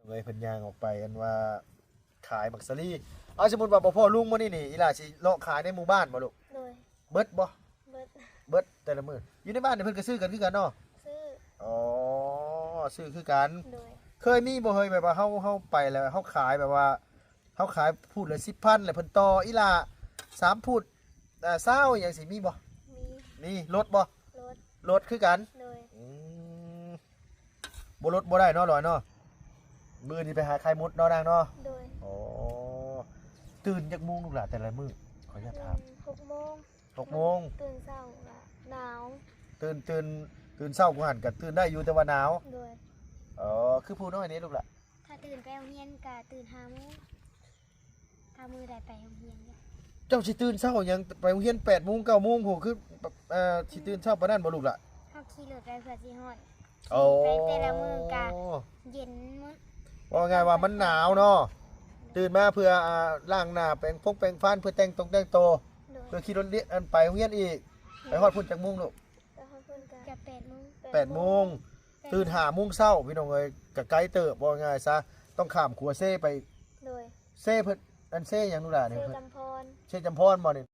ເອີຍ ເພິ່ນຍ່າງອອກໄປ ອັນວ່າຂາຍໝາກສາລີ. ເອົາ ສົມມຸດວ່າບໍ່ພໍລຸງມື້ນີ້ນີ້ ອີ່ຫຼ້າຊິເລາະຂາຍໃນໝູ່ບ້ານບໍ່ລູກ? ໂດຍ. ເບິດບໍ່? ເບິດ. ເບິດແຕ່ລະມື້. ຢູ່ໃນບ້ານນີ້ເພິ່ນກໍຊື້ກັນຄືກັນເນາະ? ຊື້. ອໍ ຊື້ຄືກັນ. ໂດຍ. ເຄີຍມີບໍ່ເຮີ້ຍ ແບບວ່າເຮົາ ເຮົາໄປແລ້ວເຮົາຂາຍ ແບບວ່າເຮົາຂາຍພູດລະສິບພັນ ແລ້ວເພິ່ນຕໍ່ອີ່ຫຼ້າສາມພູດ ອ່າ ຊາວ ຫຍັງຊີ້ ມີບໍ່? ມີ. ມີ. ລົດບໍ່? ລົດ. ລົດຄືກັນ. ໂດຍ. ອືມ ບໍ່ລົດບໍ່ໄດ້ເນາະ ລອຍເນາະ. ມື້ນີ້ໄປຫາໄຂ່ມຸດເນາະນາງເນາະ. ໂດຍ. ອໍ ຕື່ນຈັກໂມງລູກຫຼານແຕ່ລະມື້? ຂໍອະນຸຍາດຖາມ. ຕື່ນຫົກໂມງ. ຫົກໂມງ. ຕື່ນເຊົ້າລະໜາວ. ຕື່ນ ຕື່ນ ຕື່ນເຊົ້າກວ່າຫັ້ນກໍຕື່ນໄດ້ຢູ່ ແຕ່ວ່າໜາວ. ໂດຍ. ອໍ ຄືຜູ້ນ້ອຍນີ້ລູກຫຼານ? ຖ້າຕື່ນໄປໂຮງຮຽນກໍຕື່ນຫ້າໂມງ. ຖ້າມື້ໃດໄປໂຮງຮຽນ. ເຈົ້າຊິຕື່ນເຊົ້າຫຍັງ? ໄປໂຮງຮຽນແປດໂມງ ເກົ້າໂມງພຸ້ນ ຄື ເອີ ຊິຕື່ນເຊົ້າປານນັ້ນບໍ່ລູກຫຼະ? ເຮົາຂີ່ລົດໄປເພື່ອຊິຮອດ. ໂອ້ ຂີ່ໄປແຕ່ລະມື້ກະເຢັນໝົດ. ເວົ້າງ່າຍວ່າມັນໜາວເນາະ. ຕື່ນມາເພື່ອ ອ່າ ລ້າງໜ້າ ແປງຟົງແປງຟັນ ເພື່ອແຕ່ງຕົງແຕ່ງໂຕ. ໂດຍ. ເພື່ອຂີ່ລົດລຽນ ອັນ ໄປໂຮງຮຽນອີກ. ໂດຍ. ໄປຮອດພຸ້ນຈັກໂມງລູກ? ໄປຮອດພຸ້ນກະ ກະແປດໂມງ. ແປດໂມງ. ແປດໂມງ. ຕື່ນຫ້າໂມງເຊົ້າ ພີ່ນ້ອງເອີຍ ກະໄກເຕີບ ເວົ້າງ່າຍຊະ ຕ້ອງຂ້າມຂົວເຊໄປ. ໂດຍ. ເຊເພິ່ນ ອັນ ເຊຫຍັງລູກຫຼານ? ເຊຈຳພອນ. ເຊຈຳພອນບໍ່ນີ້?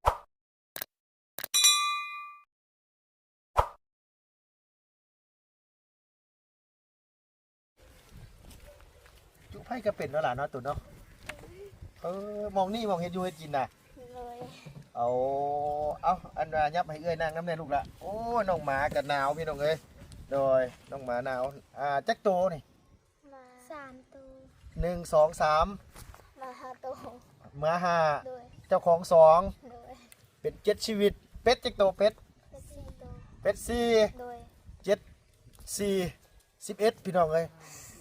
ຈຸໄຟກໍເປັນເນາະຫຼານເນາະ ຕຸນເນາະ. ເອີ ໝ່ອງນີ້ໝ່ອງເຮັດຢູ່ເຮັດກິນນະ? ໂດຍ. ເອົາ ເອົາ ອັນວ່າຫຍັບໃຫ້ເອື້ອຍນັ່ງນຳແດ່ລູກລະ. ໂອ້ຍ ນ້ອງໝາກໍໜາວ ພີ່ນ້ອງເອີຍ. ໂດຍ ນ້ອງໝາໜາວ. ອ່າ ຈັກໂຕນີ້? ໝາສາມໂຕ. ໜຶ່ງ ສອງ ສາມ ໝາຫ້າໂຕ. ໝາຫ້າ. ໂດຍ. ເຈົ້າຂອງສອງ. ໂດຍ. ເປັນເຈັດຊີວິດ. ເປັດຈັກໂຕ? ເປັດ ເປັດສີ່ໂຕ. ເປັດສີ່. ໂດຍ. ເຈັດ ສີ່ ສິບເອັດ ພີ່ນ້ອງເອີຍ.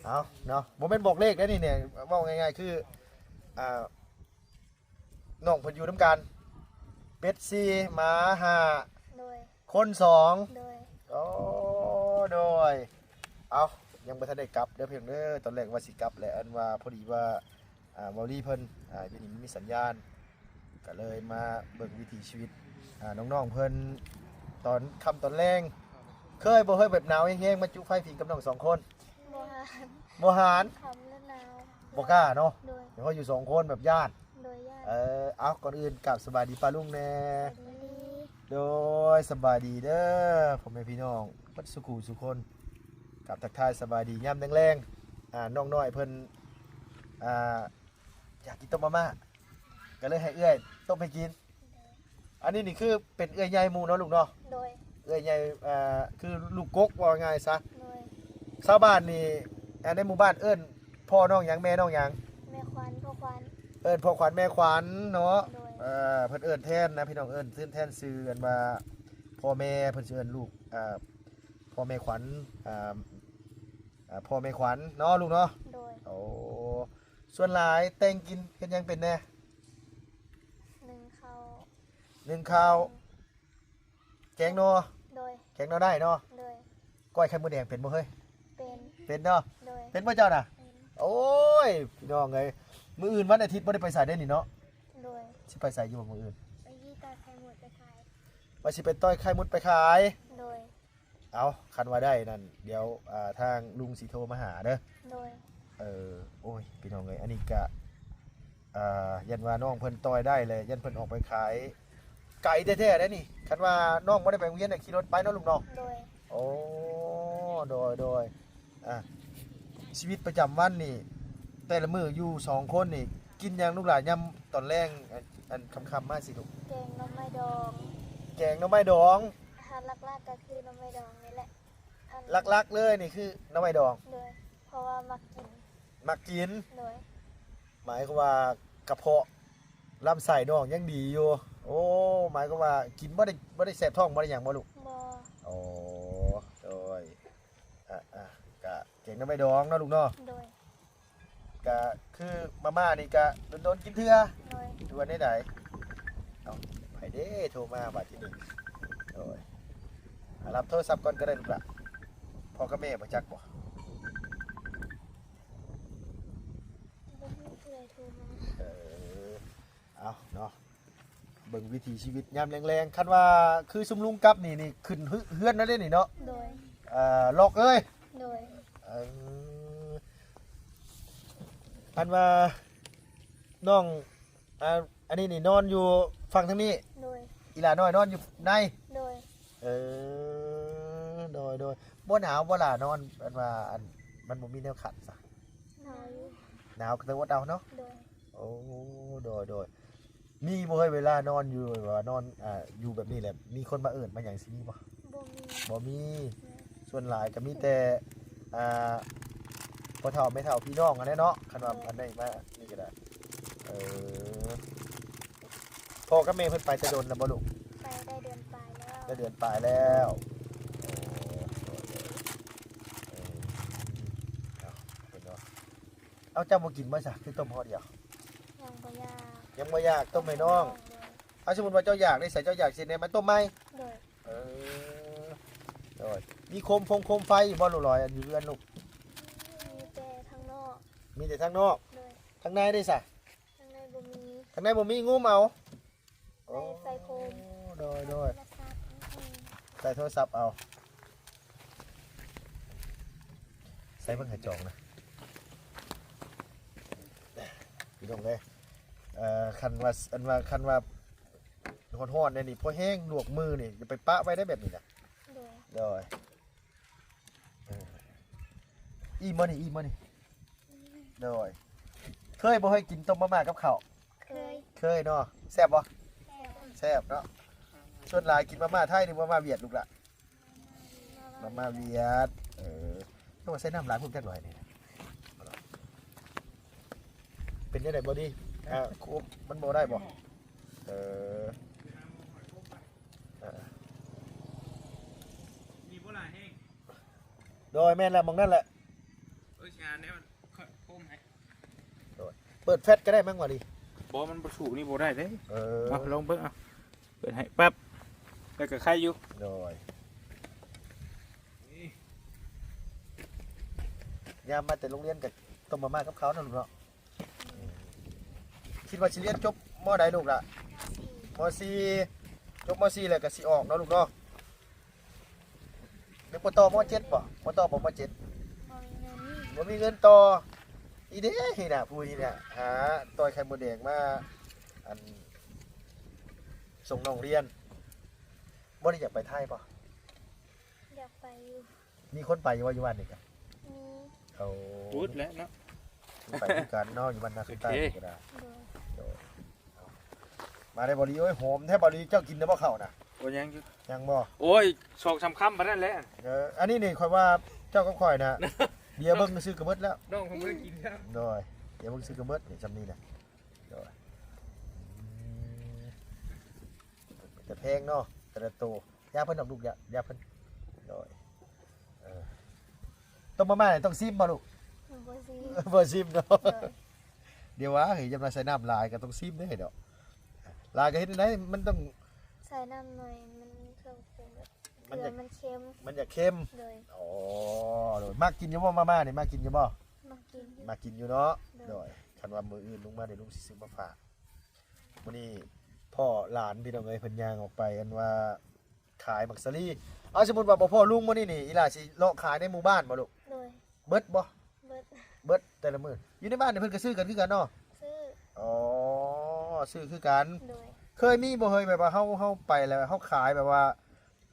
ເອົາເນາະ ບໍ່ແມ່ນບອກເລກໄດ໋ນີ້ ເວົ້າງ່າຍໆ ຄື ອ່າ ນ້ອງເພິ່ນຢູ່ນຳກັນ ເປັດສີ່ ໝາຫ້າ. ໂດຍ. ຄົນສອງ. ໂດຍ. ໂອ້ ໂດຍ. ເອົ້າ ຍັງບໍ່ທັນໄດ້ກັບເດີພີ່ນ້ອງເດີ ຕອນແລກວ່າຊິກັບແຫຼະ ອັນວ່າພໍດີວ່າ ອ່າ ເວົ້າລີເພິ່ນ ອ່າ ຢູ່ນີ້ມັນມີສັນຍານ ກໍເລີຍມາເບິ່ງວິຖີຊີວິດ ອ່າ ນ້ອງໆເພິ່ນ ຕອນຄ່ຳຕອນແລງ. ເຄີຍບໍ່ເຄີຍແບບໜາວແຮງໆ ມາຈຸໄຟພິງກັບນ້ອງສອງຄົນ? ບໍ່ຫານ. ບໍ່ຫານ? ຄ່ຳແລະໜາວ. ບໍ່ກ້າເນາະ? ໂດຍ. ເພາະຢູ່ສອງຄົນແບບຢ້ານ. ໂດຍ ຢ້ານ. ເອີ ເອົາ ກ່ອນອື່ນກາບສະບາຍດີປ້າລຸງແດ່. ສະບາຍດີ. ໂດຍ ສະບາຍດີເດີພໍ່ແມ່ພີ່ນ້ອງເບິດສູ່ຄູ່ສູ່ຄົນ. ກາບທັກທາຍສະບາຍດີຍາມແລງໆ. ອ່າ ນ້ອງນ້ອຍເພິ່ນ ອ່າ ຢາກກິນຕົ້ມມາມ່າ ກໍເລີຍໃຫ້ເອື້ອຍຕົ້ມໃຫ້ກິນ. ໂດຍ. ອັນນີ້ນີ້ຄືເປັນເອື້ອຍໃຫຍ່ໝູ່ເນາະລູກເນາະ? ໂດຍ. ເອື້ອຍໃຫຍ່ ອ່າ ຄືລູກກົກ ເວົ້າງ່າຍຊະ. ໂດຍ. ຊາວບ້ານນີ້ ອ່າ ໃນໝູ່ບ້ານເອີ້ນພໍ່ນ້ອງຫຍັງ ແມ່ນ້ອງຫຍັງ? ແມ່ຂວັນ ພໍ່ຂວັນ. ເອີ້ນພໍ່ຂວັນແມ່ຂວັນເນາະ. ໂດຍ. ເອີ ເພິ່ນເອີ້ນແທນນະ ພີ່ນ້ອງ ເອີ້ນ ເອີ້ນແທນຊື່ ອັນວ່າພໍ່ແມ່ ເພິ່ນຊິເອີ້ນລູກ ອ່າ ພໍ່ແມ່ຂວັນ ອ່າ ອ່າ ພໍ່ແມ່ຂວັນເນາະລູກເນາະ. ໂດຍ. ໂອ້ ສ່ວນຫຼາຍແຕ່ງກິນເຮັດຫຍັງເປັນແດ່? ໜຶ້ງເຂົ້າ. ໜຶ້ງເຂົ້າ. ແກງໜໍ່. ໂດຍ. ແກງໜໍ່ໄດ້ເນາະ. ໂດຍ. ກ້ອຍໄຂ່ມົດແດງເປັນບໍ່ເຮີ້ຍ? ເປັນ. ເປັນເນາະ. ໂດຍ. ເປັນບໍ່ເຈົ້ານະ? ເປັນ. ໂອ້ຍ ພີ່ນ້ອງເອີຍ ມື້ອື່ນວັນອາທິດບໍ່ໄດ້ໄປໃສເດ້ນີ້ເນາະ? ໂດຍ. ຊິໄປໃສຢູ່ບໍ່ມື້ອື່ນ? ໄປຈີ່ຕ່ອຍໄຂ່ມົດໄປຂາຍ. ວ່າຊິໄປຕ່ອຍໄຂ່ມົດໄປຂາຍ. ໂດຍ. ເອົາ ຄັນວ່າໄດ້ນັ້ນ ດຽວ ອ່າ ທາງລຸງຊິໂທມາຫາເດີ. ໂດຍ. ເອີ ໂອ້ຍ ພີ່ນ້ອງເອີຍ ອັນນີ້ກະ ອ່າ ຢ້ານວ່ານ້ອງເພິ່ນຕ່ອຍໄດ້ແຫຼະ ຢ້ານເພິ່ນອອກໄປຂາຍ ໄກແທ້ໆເດ້ນີ້. ຄັນວ່ານ້ອງບໍ່ໄດ້ໄປໂຮງຮຽນ ຂີ່ລົດໄປເນາະ ລຸງເນາະ? ໂດຍ. ໂອ້ ໂດຍ ໂດຍ. ອ່າ ຊີວິດປະຈຳວັນນີ້ ແຕ່ລະມື້ຢູ່ສອງຄົນນີ້ ກິນຫຍັງລູກຫຼານ ຍາມຕອນແລງ ອັນ ອັນຄ່ຳໆມາຊີ້ລູກ? ແກງໜໍ່ໄມ້ດອງ. ແກງໜໍ່ໄມ້ດອງ. ອາຫານຫຼັກໆກໍຄືໜໍ່ໄມ້ດອງນີ້ແຫຼະ. ອັນ ຫຼັກໆເລີຍນີ້ຄືໜໍ່ໄມ້ດອງ. ໂດຍ. ເພາະວ່າມັກກິນ. ມັກກິນ. ໂດຍ. ໝາຍຄວາມວ່າກະເພາະລຳໄສ້ນ້ອງຍັງດີຢູ່. ໂອ້ ໝາຍຄວາມວ່າກິນບໍ່ໄດ້ ບໍ່ໄດ້ແສບທ້ອງ ບໍ່ໄດ້ຫຍັງບໍ່ລູກ? ບໍ່. ໂອ້ ໂດຍ. ອ່າ ອ່າ ກະແກງໜໍ່ໄມ້ດອງເນາະລູກເນາະ? ໂດຍ. ກະຄືມາມ່ານີ້ກະດົນໆກິນເທື່ອ. ໂດຍ. ຫຼືວ່າແນວໃດ? ເອົ້າ ໃຜເດ້ໂທມາບາດທີນີ້? ໂດຍ. ອ່າ ຮັບໂທລະສັບກ່ອນກໍໄດ້ລູກຫຼານ. ພໍ່ກັບແມ່ບໍ່ຈັກບໍ່? ບໍ່ຮູ້ຜູ້ໃດໂທມາ. ເອີ ເອົາເນາະ ເບິ່ງວິຖີຊີວິດຍາມແລງໆ. ຄັນວ່າຄືຊຸມລຸງກັບນີ້ ນີ້ຂຶ້ນເຮືອນແລ້ວເດ້ນີ້ເນາະ? ໂດຍ. ເອີ ລັອກເລີຍ? ໂດຍ. ເອີ ເ ອັນວ່ານ້ອງ ອ່າ ອັນນີ້ນີ້ນອນຢູ່ຝັ່ງທາງນີ້ ໂດຍ ອີຫຼ້ານ້ອຍນອນຢູ່ໃນ ໂດຍ ເອີ ໂດຍ ໂດຍ ບໍ່ໜາວບໍ່ຫຼ້ານອນ ອັນວ່າ ອັນ ມັນບໍ່ມີແນວຂັດຊະ ໜາວຢູ່ ໜາວກໍແຕ່ອົດເອົາເນາະ ໂດຍ ໂອ້ ໂດຍ ໂດຍ ມີບໍ່ເຮີ້ຍ ເວລານອນຢູ່ ແບບວ່ານອນ ອ່າ ຢູ່ແບບນີ້ແຫຼະ ມີຄົນມາເອີ້ນມາຫຍັງຊິມີບໍ່? ບໍ່ມີ ບໍ່ມີ ແມ່ນ ສ່ວນຫຼາຍກໍມີແຕ່ ອ່າ ພໍ່ເຖົ້າແມ່ເຖົ້າພີ່ນ້ອງຫັ້ນແຫຼະເນາະ ຄັນວ່າ ແມ່ນ ອັນໃດມານີ້ກໍໄດ້ ເອີ ພໍ່ກັບແມ່ເພິ່ນໄປແຕ່ດົນແລ້ວບໍ່ລູກ? ໄປໄດ້ເດືອນປາຍແລ້ວ ໄດ້ເດືອນປາຍແລ້ວ ໂອ້ ໂດຍ ໂດຍ ເອີ ເອົາ ເຫັນບໍ່? ເອົາ ເຈົ້າບໍ່ກິນບໍ່ຊະ ຄືຕົ້ມຫໍ່ດຽວ? ຍັງບໍ່ຢາກ ຍັງບໍ່ຢາກ ຕົ້ມໃຫ້ນ້ອງ ໂດຍ ເອົາ ສົມມຸດວ່າເຈົ້າຢາກໄດ້ໃສ ເຈົ້າຢາກຊິແນມມາຕົ້ມໃໝ່ ໂດຍ ເອີ ໂດຍ ມີໂຄມຟົງໂຄມໄຟຢູ່ບໍ່ລູກຫຼອຍ ອັນຢູ່ເຮືອນລູກ? ມີແຕ່ທາງນອກ ມີແຕ່ທາງນອກ ໂດຍ ທາງໃນເດ້ຊະ? ທາງໃນບໍ່ມີ ທາງໃນບໍ່ມີ ງຸ້ມເອົາ ໂອ້ ໃສ່ໂຄມ ໂດຍ ໂດຍ ໃສ່ໂທລະສັບ ອືມ ໃສ່ໂທລະສັບເອົາ ໃສ່ເບິ່ງໃຫ້ຈອງນະ ພີ່ນ້ອງເອີຍ ເອີ ຄັນວ່າ ອັນວ່າ ຄັນວ່າຮ້ອນໆແນວນີ້ ພໍແຮງລວກມືນີ້ ຢ່າໄປປະໄວ້ໄດ້ແບບນີ້ນະ ໂດຍ ໂດຍ ເອີ ອີ່ມບໍ່ນີ້ ອີ່ມບໍ່ນີ້? ໂດຍ ເຄີຍບໍ່ເຄີຍກິນຕົ້ມມາມ່າກັບເຂົ້າ? ເຄີຍ ເຄີຍເນາະ ແຊບບໍ່? ແຊບ ແຊບເນາະ ສ່ວນຫຼາຍກິນມາມ່າໄທ ຫຼື ມາມ່າຫວຽດລູກຫຼະ? ມາມ່າຫວຽດ ເອີ ຕ້ອງໃສ່ນ້ຳຫຼາຍພຸ້ນຈັກໜ້ອຍນີ້ ເປັນຈັ່ງໃດບໍ່ດີ? ອ່າ ຄົບ ມັນບໍ່ໄດ້ບໍ່? ເອີ ເອີ ນີ້ບໍ່ຫຼາຍແຮງ ໂດຍ ແມ່ນແຫຼະ ໝ່ອງນັ້ນແຫຼະ ເອີ ຊິຫາແນວໂຄມໃຫ້ ໂດຍ ເປີດແຟດກໍໄດ້ມັ້ງວ່ານີ້ ບໍ່ ມັນບໍ່ສູ້ນີ້ບໍ່ໄດ້ເດ້ ເອີ ເອົາ ລອງເບິ່ງ ເອົາ ເປີດໃຫ້ປັບ ແລ້ວກໍໄຄຢູ່ ໂດຍ ຍາມມາແຕ່ໂຮງຮຽນກໍຕົ້ມມາມ່າກັບເຂົ້າເນາະລູກເນາະ ຄິດວ່າຊິຮຽນຈົບ ມໍ ໃດລູກລະ? ມໍສີ່ ຈົບ ມໍສີ່ ແລ້ວກໍຊິອອກເນາະລູກເນາະ ຫຼືບໍ່ຕໍ່ ມໍເຈັດ ບໍ່? ບໍ່ຕໍ່ບໍ່ ມໍເຈັດ ບໍ່ມີເງິນ ບໍ່ມີເງິນຕໍ່ ອີເດ້ ນີ້ນະ ຜູ້ນີ້ນະ ຫາຕ່ອຍໄຂ່ມົດແດງມາ ອັນ ສົ່ງນ້ອງຮຽນ ບໍ່ໄດ້ຢາກໄປໄທບໍ່? ຢາກໄປຢູ່ ມີຄົນໄປຢູ່ບໍ່ ຢູ່ບ້ານນີ້ກະ? ມີ ໂອ້ ພຸດແຫຼະເນາະ ໄປຄືກັນເນາະ ຢູ່ບ້ານນາຄຳໃຕ້ນີ້ກໍໄດ້ ໂດຍ ໂດຍ ມາໄດ້ບໍ່ລີ ໂອ້ຍ ຫອມແທ້ບໍ່ລີ ເຈົ້າກິນແລ້ວບໍ່ເຂົ້ານະ? ໂອ້ ຍັງຢູ່ ຍັງບໍ່? ໂອ້ຍ ສອງສາມຄຳປານນັ້ນແຫຼະ ເອີ ອັນນີ້ນີ້ ຂ້ອຍວ່າເຈົ້າກັບຂ້ອຍນະ ເດຍເບິ່ງຊື່ກໍເບິດແລ້ວ ນ້ອງເພິ່ນບໍ່ໄດ້ກິນແລ້ວ ໂດຍ ເດຍເບິ່ງຊື່ກໍເບິດ ນີ້ ຊ່ຳນີ້ນະ ໂດຍ ອືມ ແຕ່ແພງເນາະ ແຕ່ລະໂຕ ຢ່າເພິ່ນດອກລູກ ຢ່າ ຢ່າເພິ່ນ ໂດຍ ເອີ ຕົ້ມມາມ່ານີ້ຕ້ອງຊີມບໍ່ລູກ? ບໍ່ຊີມ ບໍ່ຊີມເນາະ ໂດຍ ດຽວວ່າ ເຮີ້ຍ ຢ່າມາໃສ່ນ້ຳຫຼາຍກໍຕ້ອງຊີມເດ້ເນາະ ຫຼາຍກໍເຮັດແນວໃດ ມັນຕ້ອງໃສ່ນ້ຳໜ້ອຍ ມັນເຄື່ອງປຸງແບບ ມັນຢາກ ມັນເຄັມ ມັນຢາກເຄັມ ໂດຍ ອໍ ໂດຍ ມັກກິນຢູ່ບໍ່ ມາມ່ານີ້ ມັກກິນຢູ່ບໍ່? ມັກກິນຢູ່ ມັກກິນຢູ່ເນາະ ໂດຍ ໂດຍ ຄັນວ່າມື້ອື່ນລຸງມານີ້ ລຸງຊິຊື້ມາຝາກ ມື້ນີ້ພໍ້ຫຼານ ພີ່ນ້ອງເອີຍ ເພິ່ນຍ່າງອອກໄປ ອັນວ່າຂາຍໝາກສາລີ ເອົາ ສົມມຸດວ່າບໍ່ພໍ້ລຸງມື້ນີ້ນີ້ ອີຫຼ້າຊິເລາະຂາຍໃນໝູ່ບ້ານບໍ່ລູກ? ໂດຍ ເບິດບໍ່? ເບິດ ເບິດແຕ່ລະມື້ ຢູ່ໃນບ້ານນີ້ເພິ່ນກໍຊື້ກັນຄືກັນເນາະ? ຊື້ ອໍ ຊື້ຄືກັນ ໂດຍ ເຄີຍມີບໍ່ເຮີ້ຍ ແບບວ່າເຮົາ ເຮົາໄປແລ້ວເຮົາຂາຍ ແບບວ່າ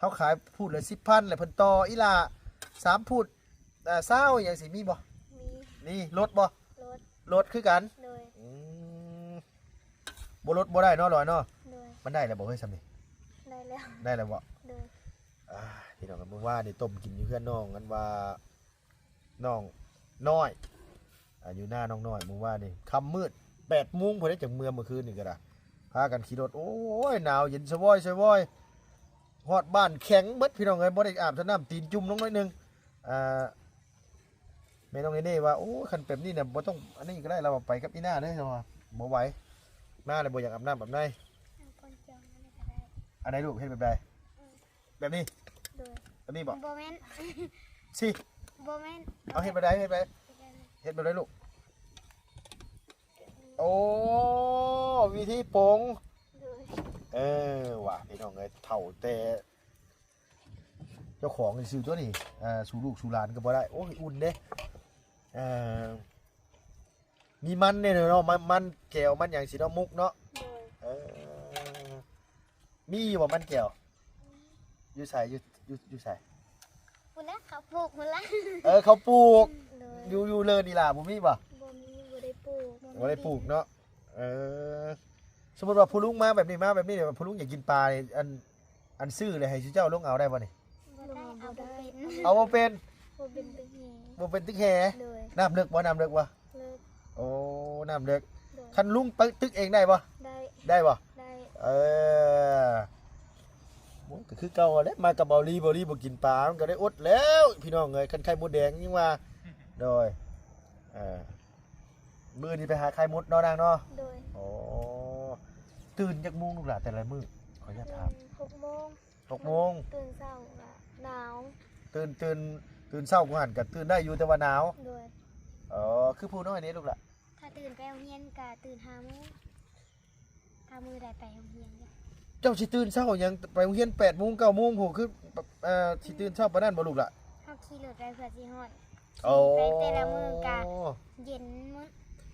ເຮົາຂາຍພູດລະສິບພັນ ແລ້ວເພິ່ນຕໍ່ອີຫຼ້າສາມພູດ ອ່າ ຊາວ ອີຫຍັງຊີ້ ມີບໍ່? ມີ ມີ ລົດບໍ່? ລົດ ລົດຄືກັນ ໂດຍ ອືມ ບໍ່ລົດບໍ່ໄດ້ເນາະ ລອຍເນາະ ໂດຍ ມັນໄດ້ແລ້ວບໍ່ເຮີ້ຍ ຊ່ຳນີ້? ໄດ້ແລ້ວ ໄດ້ແລ້ວບໍ່? ໂດຍ ອ່າ ພີ່ນ້ອງ ມື້ວານນີ້ຕົ້ມກິນຢູ່ເຮືອນນ້ອງ ອັນວ່າ ນ້ອງນ້ອຍ ອ່າ ຢູ່ໜ້ານ້ອງນ້ອຍ ມື້ວານນີ້ຄ່ຳມືດ ແປດໂມງພຸ້ນເດ້ ຈັ່ງເມືອ ມື້ຄືນນີ້ກໍໄດ້ ພາກັນຂີ່ລົດ ໂອ້ຍ ໜາວເຢັນສະວອຍສະວອຍ ຮອດບ້ານແຂງເບິດ ພີ່ນ້ອງເອີຍ ບໍ່ໄດ້ອາບສະນ້ຳ ຕີນຈຸ່ມລົງໜ້ອຍໜຶ່ງ ອ່າ ແມ່ນ້ອງເນເນ່ວ່າ ໂອ້ຍ ຄັນແບບນີ້ນະ ບໍ່ຕ້ອງອັນນີ້ກໍໄດ້ ລາວວ່າ ໄປກັບອີ່ໜ້າເດີ້ ລາວວ່າ ບໍ່ໄຫວ ມາແລ້ວບໍ່ຢາກອາບນ້ຳອາບໃນ ອັນໃດລູກ ເຮັດແບບໃດ? ແບບນີ້ ໂດຍ ແບບນີ້ບໍ່? ບໍ່ແມ່ນ ຊິ ບໍ່ແມ່ນ ເອົາເຮັດແບບໃດ ເຮັດແບບໃດ ເຮັດແບບໃດລູກ? ໂອ້ ວິທີປົງ ໂດຍ ເອີ ວ່າ ພີ່ນ້ອງເອີຍ ເຖົ້າແຕ່ເຈົ້າຂອງຊື່ຕົວນີ້ ອ່າ ສູ່ລູກສູ່ຫຼານກໍບໍ່ໄດ້ ໂອ້ຍ ອຸ່ນເດ້ ເອີ. ມີມັນແດ່ເນາະ ມັນ ມັນແກ້ວ ມັນຫຍັງຊີ້ເນາະ ມຸກເນາະ. ໂດຍ. ເອີ ມີຢູ່ບໍ່ມັນແກ້ວ? ຢູ່ໃສ? ຢູ່ ຢູ່ ຢູ່ໃສ? ພຸ້ນລະ ເຂົາປູກພຸ້ນລະ. ເອີ ເຂົາປູກ. ໂດຍ. ຢູ່ ຢູ່ເລີນນີ້ລະ ບໍ່ມີບໍ່? ບໍ່ມີ ບໍ່ໄດ້ປູກ. ບໍ່ໄດ້ປູກເນາະ. ເອີ ສົມມຸດວ່າຜູ້ລຸງມາແບບນີ້ ມາແບບນີ້ ຜູ້ລຸງຢາກກິນປານີ້ ອັນ ອັນຊື້ແລ້ວໃຫ້ເຈົ້າລົງເອົາໄດ້ບໍ່ນີ້? ບໍ່ໄດ້ ເອົາບໍ່ເປັນ. ເອົາບໍ່ເປັນ? ບໍ່ເປັນຕຶກແຫ. ບໍ່ເປັນຕຶກແຫ. ໂດຍ. ນ້ຳເລິກບໍ່? ນ້ຳເລິກບໍ່? ເລິກ. ໂອ້ ນ້ຳເລິກ. ໂດຍ. ຄັນລຸງໄປຕຶກເອງໄດ້ບໍ່? ໄດ້. ໄດ້ບໍ່? ໄດ້. ເອີ ໂອ້ ກໍຄືເກົ່າແຫຼະ ມາກັບເບົາລີ ເບົາລີບໍ່ກິນປາ ມັນກໍໄດ້ອົດແລ້ວ ພີ່ນ້ອງເອີຍ ຄັນໄຂ່ມົດແດງຍັງວ່າ. ໂດຍ. ເອີ ມື້ນີ້ໄປຫາໄຂ່ມົດເນາະນາງເນາະ. ໂດຍ. ໂອ້ ຕື່ນຈັກໂມງລູກຫຼານແຕ່ລະມື້? ຂໍອະນຸຍາດຖາມ. ຕື່ນຫົກໂມງ. ຫົກໂມງ. ຕື່ນເຊົ້າກະໜາວ. ຕື່ນ ຕື່ນ ຕື່ນເຊົ້າກວ່າຫັ້ນກະຕື່ນໄດ້ຢູ່ ແຕ່ວ່າໜາວ. ໂດຍ. ເອີ ຄືຜູ້ນ້ອຍນີ້ລູກຫຼານ? ຖ້າຕື່ນໄປໂຮງຮຽນກະຕື່ນຫ້າໂມງ. ຖ້າມື້ໃດໄປໂຮງຮຽນຢູ່. ເຈົ້າຊິຕື່ນເຊົ້າຫຍັງ? ໄປໂຮງຮຽນແປດໂມງ ເກົ້າໂມງພຸ້ນ ຄື ເອີ ຊິຕື່ນເຊົ້າປານນັ້ນບໍ່ລູກຫຼະ? ເຮົາຂີ່ລົດໄປເພື່ອຊິຮອດ. ໂອ້ ໄປແຕ່ລະມື້ກະເຢັນໝົດ.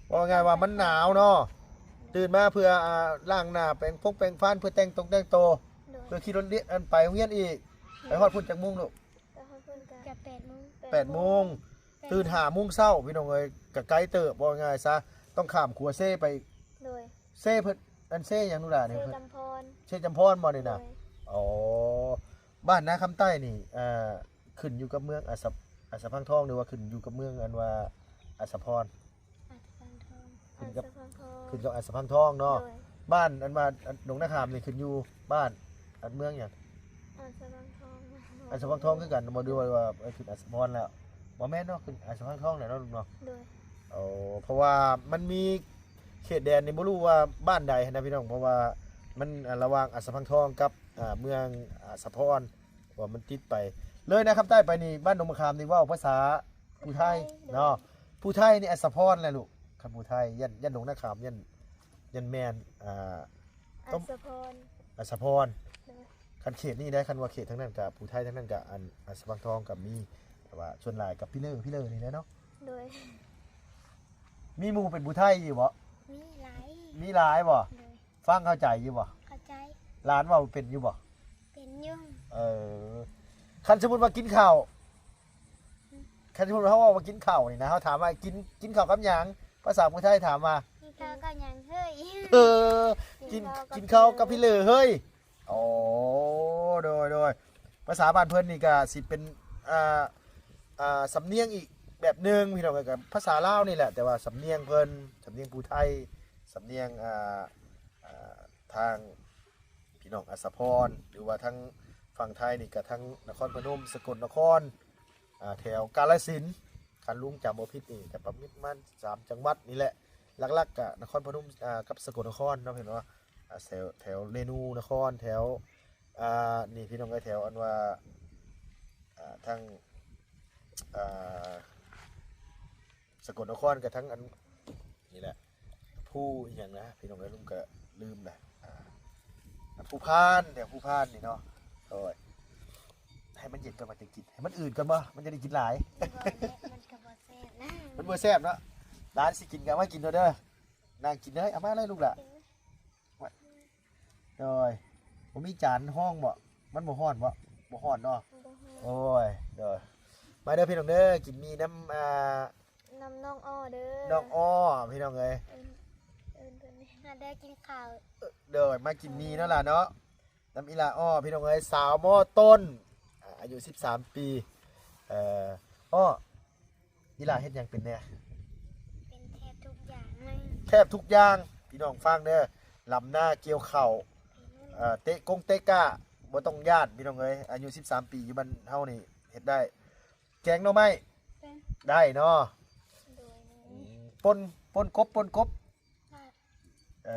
ເວົ້າງ່າຍວ່າມັນໜາວເນາະ. ຕື່ນມາເພື່ອ ອ່າ ລ້າງໜ້າ ແປງຟົງແປງຟັນ ເພື່ອແຕ່ງຕົງແຕ່ງໂຕ. ໂດຍ. ເພື່ອຂີ່ລົດລຽນ ອັນ ໄປໂຮງຮຽນອີກ. ໂດຍ. ໄປຮອດພຸ້ນຈັກໂມງລູກ? ໄປຮອດພຸ້ນກະ ກະແປດໂມງ. ແປດໂມງ. ແປດໂມງ. ຕື່ນຫ້າໂມງເຊົ້າ ພີ່ນ້ອງເອີຍ ກະໄກເຕີບ ເວົ້າງ່າຍຊະ ຕ້ອງຂ້າມຂົວເຊໄປ. ໂດຍ. ເຊເພິ່ນ ອັນເຊຫຍັງລູກຫຼານນີ້? ເຊຈຳພອນ. ເຊຈຳພອນບໍ່ນີ້ນະ? ໂດຍ. ອໍ ບ້ານນາຄຳໃຕ້ນີ້ ເອີ ຂຶ້ນຢູ່ກັບເມືອງອາດສະ ອາດສະພັງທອງ ຫຼືວ່າຂຶ້ນຢູ່ກັບເມືອງອັນວ່າອາດສະພອນ? ອາດສະພັງທອງ. ຂຶ້ນກັບ ອາດສະພັງທອງ. ຂຶ້ນກັບອາດສະພັງທອງເນາະ. ໂດຍ. ບ້ານອັນວ່າ ອັນ ດົງນາຂາມນີ້ຂຶ້ນຢູ່ບ້ານ ອັນເມືອງຫຍັງ? ອາດສະພັງທອງ. ອາດສະພັງທອງຄືກັນບໍ່? ຫຼືວ່າ ຫຼືວ່າ ເອີ ຂຶ້ນອາດສະພອນແລ້ວ? ບໍ່ແມ່ນເນາະ ຂຶ້ນອາດສະພັງທອງແຫຼະເນາະລູກເນາະ. ໂດຍ. ໂອ້ ເພາະວ່າມັນມີເຂດແດນນີ້ ບໍ່ຮູ້ວ່າບ້ານໃດຫັ້ນນະພີ່ນ້ອງ ເພາະວ່າມັນ ອ່າ ລະຫວ່າງອາດສະພັງທອງກັບ ອ່າ ເມືອງອາດສະພອນ ວ່າມັນຕິດໄປເລີຍນາຄຳໃຕ້ໄປນີ້. ບ້ານດົງມະຂາມນີ້ເວົ້າພາສາຜູ້ໄທ ຜູ້ໄທ ໂດຍ ເນາະ. ຜູ້ໄທນີ້ອາດສະພອນແຫຼະລູກ. ຄັນຜູ້ໄທ ຢ້ານ ຢ້ານດົງນາຂາມ ຢ້ານ ຢ້ານແມ່ນ ອ່າ ອາດສະພອນ. ອາດສະພອນ. ໂດຍ. ຄັນເຂດນີ້ໄດ໋ ຄັນວ່າເຂດທາງນັ້ນກະຜູ້ໄທ ທາງນັ້ນກະ ອັນ ອາດສະພັງທອງກະມີ ແຕ່ວ່າສ່ວນຫຼາຍກະພິເລີ ພິເລີນີ້ແຫຼະເນາະ. ໂດຍ. ມີໝູ່ເປັນຜູ້ໄທຢູ່ບໍ່? ມີຫຼາຍ. ມີຫຼາຍບໍ່? ໂດຍ. ຟັງເຂົ້າໃຈຢູ່ບໍ່? ເຂົ້າໃຈ. ຫຼານເວົ້າເປັນຢູ່ບໍ່? ເປັນຢູ່. ເອີ ຄັນສົມມຸດວ່າກິນເຂົ້າ ອືມ ຄັນສົມມຸດເຮົາເວົ້າວ່າກິນເຂົ້ານີ້ນະ ເຮົາຖາມວ່າ ກິນ ກິນເຂົ້າກັບຫຍັງ? ພາສາຜູ້ໄທຖາມວ່າ ກິນເຂົ້າກັບຫຍັງເຮີ້ຍ? ເອີ ກິນ ກິນເຂົ້າກັບ ກິນເຂົ້າກັບພິເລີເຮີ້ຍ. ໂອ້ ໂດຍ ໂດຍ. ພາສາບ້ານເພິ່ນນີ້ກະຊິເປັນ ອ່າ ອ່າ ສຳນຽງອີກແບບໜຶ່ງ ພີ່ນ້ອງເອີຍ ກະພາສາລາວນີ້ແຫຼະ ແຕ່ວ່າສຳນຽງເພິ່ນ ສຳນຽງຜູ້ໄທ ສຳນຽງ ອ່າ ອ່າ ທາງ ພີ່ນ້ອງອາດສະພອນ ຫຼືວ່າທາງຝັ່ງໄທນີ້ກະທາງນະຄອນພະນົມ ສະກົນນະຄອນ ອ່າ ແຖວກາລະສິນ ຄັນລຸງຈຳບໍ່ຜິດນີ້ກະປະມານສາມຈັງຫວັດນີ້ແຫຼະ. ຫຼັກໆກະນະຄອນພະນົມ ອ່າ ກັບສະກົນນະຄອນເນາະ ເຫັນບໍ່? ອ່າ ແຖວ ແຖວເລນູນະຄອນ ແຖວ ອ່າ ນີ້ພີ່ນ້ອງເອີຍ ແຖວອັນວ່າ ອ່າ ທາງ ອ່າ ສະກົນນະຄອນກັບທາງອັນນີ້ແຫຼະ ພູອີ່ຫຍັງນະ ພີ່ນ້ອງເອີຍ ລຸງກະລືມລະ ອ່າ ພູພານ ແຖວພູພານນີ້ເນາະ. ໂອ້ຍ ໃຫ້ມັນເຢັນກ່ອນ ມັນຈະກິນ ໃຫ້ມັນອືດກ່ອນບໍ່ ມັນຈະໄດ້ກິນຫຼາຍ. ບໍ່ແຫຼະ ມັນກະບໍ່ແຊບນະ ມັນບໍ່ແຊບເນາະ. ຫຼານຊິກິນກະເອົາມາກິນໂລດເດີ ນັ່ງກິນເລີຍ ເອົາມາເລີຍລູກຫຼ້າ. ໂດຍ ບໍ່ມີຈານຮອງບໍ່? ມັນບໍ່ຮ້ອນບໍ່? ບໍ່ຮ້ອນເນາະ. ບໍ່ຮ້ອນ. ໂອ້ຍ ໂດຍ ມາເດີພີ່ນ້ອງເດີ ກິນໝີ່ນຳ ອ່າ ນຳນ້ອງອໍ້ເດີ ນ້ອງອໍ້ ພີ່ນ້ອງເອີຍ ເອີ້ນ ເອີ້ນເພິ່ນ ມາເດີກິນເຂົ້າ. ໂດຍ ມາກິນໝີ່ເນາະຫຼ້າເນາະ ນຳອີ່ຫຼ້າອໍ້ ພີ່ນ້ອງເອີຍ ສາວມໍຕົ້ນ ອ່າ ອາຍຸສິບສາມປີ. ເອີ ອໍ້ ອີ່ຫຼ້າເຮັດຫຍັງເປັນແດ່? ເປັນແທບທຸກຢ່າງເລີຍ ແທບທຸກຢ່າງ ພີ່ນ້ອງຟັງເດີ ລຳນາ ກ່ຽວເຂົ້າ ເອີ ເຕະກົງເຕະກ້າ ບໍ່ຕ້ອງຢ້ານ ພີ່ນ້ອງເອີຍ. ອາຍຸສິບສາມປີ ຢູ່ບ້ານເຮົານີ້ເຮັດໄດ້. ແກງໜໍ່ໄມ້ ເປັນ ໄດ້ເນາະ. ໂດຍ. ອືມ ປົ່ນ ປົ່ນກົບ ປົ່ນກົບ ເອີ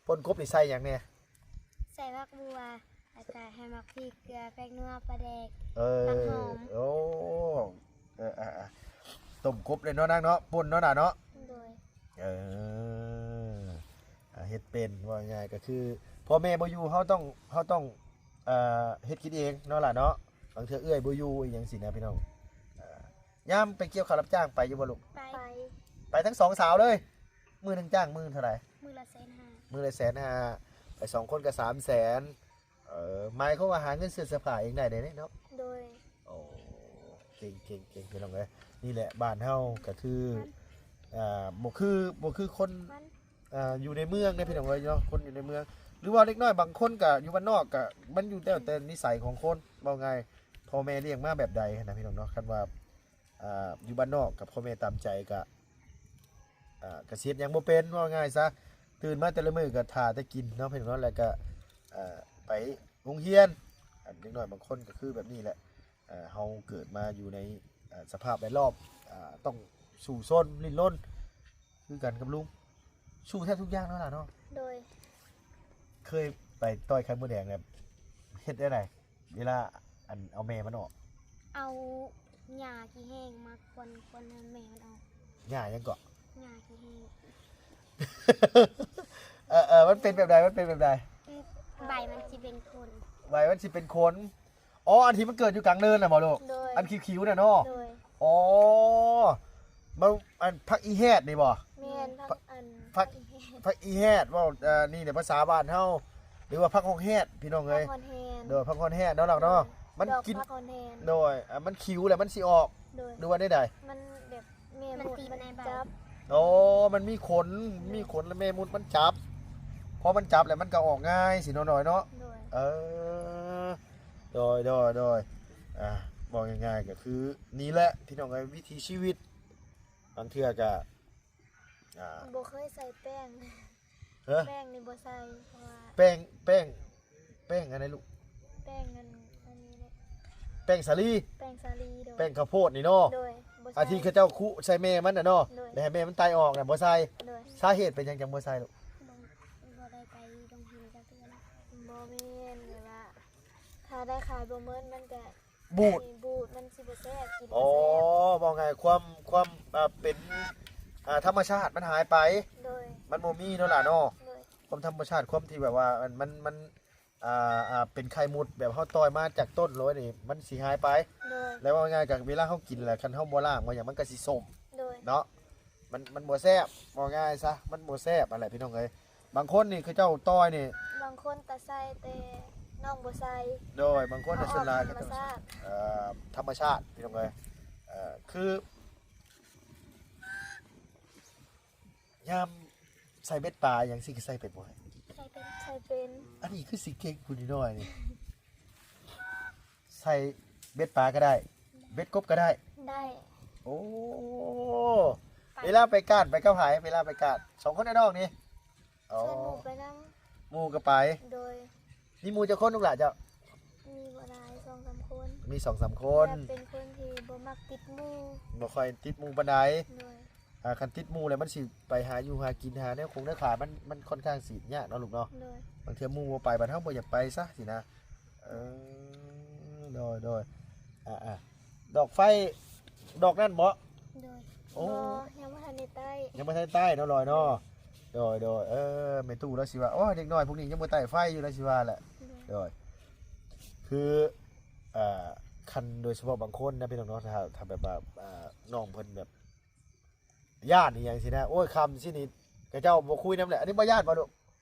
ປົ່ນກົບນີ້ໃສ່ຫຍັງແດ່? ໃສ່ຜັກບົ່ວ ແລ້ວກະໃຫ້ໝາກພິກ ເກືອ ແປ້ງນົວ ປາແດກ ເອີ ຜັກຫອມ. ໂອ້ ເອີ ອ່າ ຕົ້ມກົບເລີຍເນາະນາງເນາະ ປົ່ນເນາະນາງເນາະ. ໂດຍ. ເອີ ອ່າ ເຮັດເປັນ ເວົ້າງ່າຍໆ ກໍຄືພໍ່ແມ່ບໍ່ຢູ່ ເຮົາຕ້ອງ ເຮົາຕ້ອງ ເອີ ເຮັດກິນເອງເນາະຫຼ້າເນາະ. ບາງເທື່ອເອື້ອຍບໍ່ຢູ່ອີ່ຫຍັງຊີ້ນະ ພີ່ນ້ອງ. ເອີ ຍາມໄປກ່ຽວເຂົ້າຮັບຈ້າງໄປຢູ່ບໍ່ລູກ? ໄປ. ໄປທັງສອງສາວເລີຍ. ມື້ໜຶ່ງຈ້າງມື້ເທົ່າໃດ? ມື້ລະແສນຫ້າ. ມື້ລະແສນຫ້າ ໄປສອງຄົນກໍສາມແສນ. ເອີ ໝາຍຄວາມວ່າຫາເງິນຊື້ເສື້ອຜ້າເອງໄດ້ເດ້ເນາະ? ໂດຍ. ໂອ້ ເກັ່ງໆໆ ພີ່ນ້ອງເອີຍ. ນີ້ແຫຼະ ບ້ານເຮົາກໍຄື ມັນ ອ່າ ບໍ່ຄື ບໍ່ຄືຄົນ ມັນ ອ່າ ຢູ່ໃນເມືອງເດ້ ພີ່ນ້ອງເອີຍເນາະ. ຄົນຢູ່ໃນເມືອງ ຫຼືວ່າເດັກນ້ອຍບາງຄົນກໍຢູ່ບ້ານນອກ ກໍມັນຢູ່ແຕ່ ແຕ່ນິໄສຂອງຄົນ ເວົ້າງ່າຍ ພໍ່ແມ່ລ້ຽງມາແບບໃດຫັ້ນນະ ພີ່ນ້ອງເນາະ. ຄັນວ່າ ອ່າ ຢູ່ບ້ານນອກກັບພໍ່ແມ່ຕາມໃຈ ກະ ອ່າ ກະຊິເຮັດຫຍັງບໍ່ເປັນ ເວົ້າງ່າຍຊະ. ຕື່ນມາແຕ່ລະມື້ກະຖ້າແຕ່ກິນເນາະ ພີ່ນ້ອງເນາະ. ແລ້ວກະ ເອີ ໄປໂຮງຮຽນ. ອັນເດັກນ້ອຍບາງຄົນກະຄືແບບນີ້ແຫຼະ. ເອີ ເຮົາເກີດມາຢູ່ໃນ ເອີ ສະພາບແວດລ້ອມ ອ່າ ຕ້ອງສູ້ຊົນດີ້ນລົນຄືກັນກັບລຸງ. ສູ້ແທບທຸກຢ່າງເນາະຫຼາເນາະ. ໂດຍ. ເຄີຍໄປຕ່ອຍໄຂ່ມົດແດງແລ້ວເຮັດແນວໃດ? ເວລາ ອັນ ເອົາແມ່ມັນອອກ ເອົາຫຍ້າຂີ້ແຫ້ງມາຄວັນ ຄວັນໃຫ້ແມ່ມັນອອກ. ຫຍ້າຫຍັງເກາະ? ຫຍ້າຂີ້ແຫ້ງ. ເອີໆ ມັນເປັນແບບໃດ? ມັນເປັນແບບໃດ? ໃບມັນຊິເປັນຂົນ. ໃບມັນຊິເປັນຂົນ. ອໍ ອັນທີ່ມັນເກີດຢູ່ກາງເນີນນະບໍ່ລູກ? ໂດຍ. ອັນຂິວໆນະເນາະ? ໂດຍ. ອໍ ມັນ ອັນ ຜັກອີແຮດນີ້ບໍ່? ແມ່ນ. ຜັກ ຜັກ ອັນ ຜັກ ຜັກອີແຮດ ເວົ້າ ເອີ ນີ້ໃນພາສາບ້ານເຮົາ ຫຼືວ່າຜັກຮອກແຮດ ພີ່ນ້ອງເອີຍ. ຜັກຮອກແຮດ. ໂດຍ ຜັກຮອກແຮດເນາະ ຫຼັກເນາະ. ມັນກິນ ດອກຜັກຮອກແຮດ. ໂດຍ ອ່າ ມັນຂິວແລ້ວມັນຊິອອກ ໂດຍ ຫຼືວ່າແນວໃດ? ມັນແບບແມ່ມົດມັນຈັບ. ໂອ້ ມັນມີຂົນ ມີຂົນແລ້ວແມ່ມົດມັນຈັບ. ພໍມັນຈັບແລ້ວມັນກໍອອກງ່າຍຊິເນາະ ນ້ອຍເນາະ. ໂດຍ. ເອີ ໂດຍ ໂດຍ ໂດຍ. ອ່າ ເວົ້າງ່າຍໆກໍຄືນີ້ແຫຼະ ພີ່ນ້ອງເອີຍ ວິຖີຊີວິດ. ບາງເທື່ອກໍ ອ່າ ບໍ່ເຄີຍໃສ່ແປ້ງ. ເອີ ແປ້ງນີ້ບໍ່ໃສ່ ເພາະວ່າ ແປ້ງ ແປ້ງ ແປ້ງອັນໃດລູກ? ແປ້ງອັນ ອັນນີ້ແຫຼະ ແປ້ງສາລີ. ແປ້ງສາລີ. ໂດຍ. ແປ້ງເຂົ້າໂພດນີ້ເນາະ. ໂດຍ. ບໍ່ໃສ່ ອັນທີ່ເຂົາເຈົ້າຄຸໃສ່ແມ່ມັນນະເນາະ. ໂດຍ. ແລ້ວໃຫ້ແມ່ມັນໄຕອອກນະ ບໍ່ໃສ່. ໂດຍ. ສາເຫດເປັນຫຍັງຈັ່ງບໍ່ໃສ່ລູກ? ບໍ່ ບໍ່ໄດ້ໄປໂຮງຮຽນຈັກເທື່ອນະ. ບໍ່ແມ່ນ ແບບວ່າ ຖ້າໄດ້ຂາຍບໍ່ໝົດມັນກະ ບູດ ມັນຊິບໍ່ແຊບ ກິນບໍ່ແຊບ. ອໍ ເວົ້າງ່າຍ ຄວາມ ຄວາມ ອ່າ ເປັນ ອ່າ ທຳມະຊາດມັນຫາຍໄປ. ໂດຍ. ມັນບໍ່ມີເນາະຫຼາເນາະ. ໂດຍ. ຄວາມທຳມະຊາດ ຄວາມທີ່ແບບວ່າ ມັນ ມັນ ມັນ ອ່າ ອ່າ ເປັນໄຂ່ມຸດ ແບບເຮົາຕ່ອຍມາຈາກຕົ້ນໂລຍນີ້ ມັນຊິຫາຍໄປ. ໂດຍ. ແລ້ວເວົ້າງ່າຍ ກໍເວລາເຮົາກິນແລ້ວ ຄັນເຮົາບໍ່ລ້າງບໍ່ຫຍັງ ມັນກໍຊິສົ້ມ. ໂດຍ. ເນາະ ມັນ ມັນບໍ່ແຊບ ເວົ້າງ່າຍຊະ ມັນບໍ່ແຊບຫັ້ນແຫຼະ ພີ່ນ້ອງເອີຍ. ບາງຄົນນີ້ເຂົາເຈົ້າຕ່ອຍນີ້ ບາງຄົນກໍໃສ່ ແຕ່ນ້ອງບໍ່ໃສ່. ໂດຍ. ບາງຄົນນະ ເອົາອອກ ສ່ວນຫຼາຍກໍ ທຳມະຊາດ ເອີ ທຳມະຊາດ ພີ່ນ້ອງເອີຍ. ເອີ ຄື ຍາມໃສ່ເບັດປາຫຍັງຊີ້ ໃສ່ເປັນບໍ່? ໃສ່ເປັນ. ໃສ່ເປັນ. ອັນນີ້ຄືຊິເກັ່ງຜູ້ນ້ອຍໆນີ້. ໃສ່ເບັດປາກໍໄດ້ ເບັດກົບກໍໄດ້. ໄດ້. ໂອ້ ໄປ ເວລາໄປການໄປກັບໃຜ? ເວລາໄປການ ສອງຄົນອ້າຍນ້ອງນີ້? ອໍ ຊວນໝູ່ໄປນຳ. ໝູ່ກໍໄປ. ໂດຍ. ມີໝູ່ຈັກຄົນລູກຫຼານເຈົ້າ? ມີບໍ່ຫຼາຍ ສອງສາມຄົນ. ມີສອງສາມຄົນ. ແບບເປັນຄົນທີ່ບໍ່ມັກຕິດໝູ່ ບໍ່ຄ່ອຍຕິດໝູ່ປານໃດ. ໂດຍ. ອ່າ ຄັນຕິດໝູ່ແລ້ວມັນຊິໄປຫາຢູ່ຫາກິນ ຫາແນວຄົງແນວຂາຍ ມັນ ມັນຄ່ອນຂ້າງຊິຍາກເນາະລູກເນາະ. ໂດຍ. ບາງເທື່ອໝູ່ບໍ່ໄປ ບັດເຮົາບໍ່ຢາກໄປຊະຊີ້ນະ. ເອີ ໂດຍໆ. ອ່າໆ ດອກໄຟດອກນັ້ນບໍ? ໂດຍ. ໂອ້ ບໍ່ ຍັງບໍ່ທັນໄດ້ໄຕ້. ຍັງບໍ່ທັນໄດ້ໄຕ້ເນາະ ລອຍເນາະ. ໂດຍໆ. ເອີ ແມ່ຕູ້ລາວຊິວ່າ ໂອ້ຍ ເດັກນ້ອຍພວກນີ້ຍັງບໍ່ໄຕ້ໄຟຢູ່ ລາວຊິວ່າແຫຼະ. ໂດຍ. ໂດຍ ຄື ອ່າ ຄັນໂດຍສະເພາະບາງຄົນນະ ພີ່ນ້ອງເນາະ ຖ້າ ຖ້າແບບວ່າ ອ່າ ນ້ອງເພິ່ນແບບ ຢ້ານອີ່ຫຍັງຊີ້ນະ ໂອ້ຍ ຄ່ຳຊີ້ນີ້ ເຂົາເຈົ້າບໍ່ຄຸຍນຳແຫຼະ. ອັນນີ້ບໍ່ຢ້ານບໍ່ລູກ?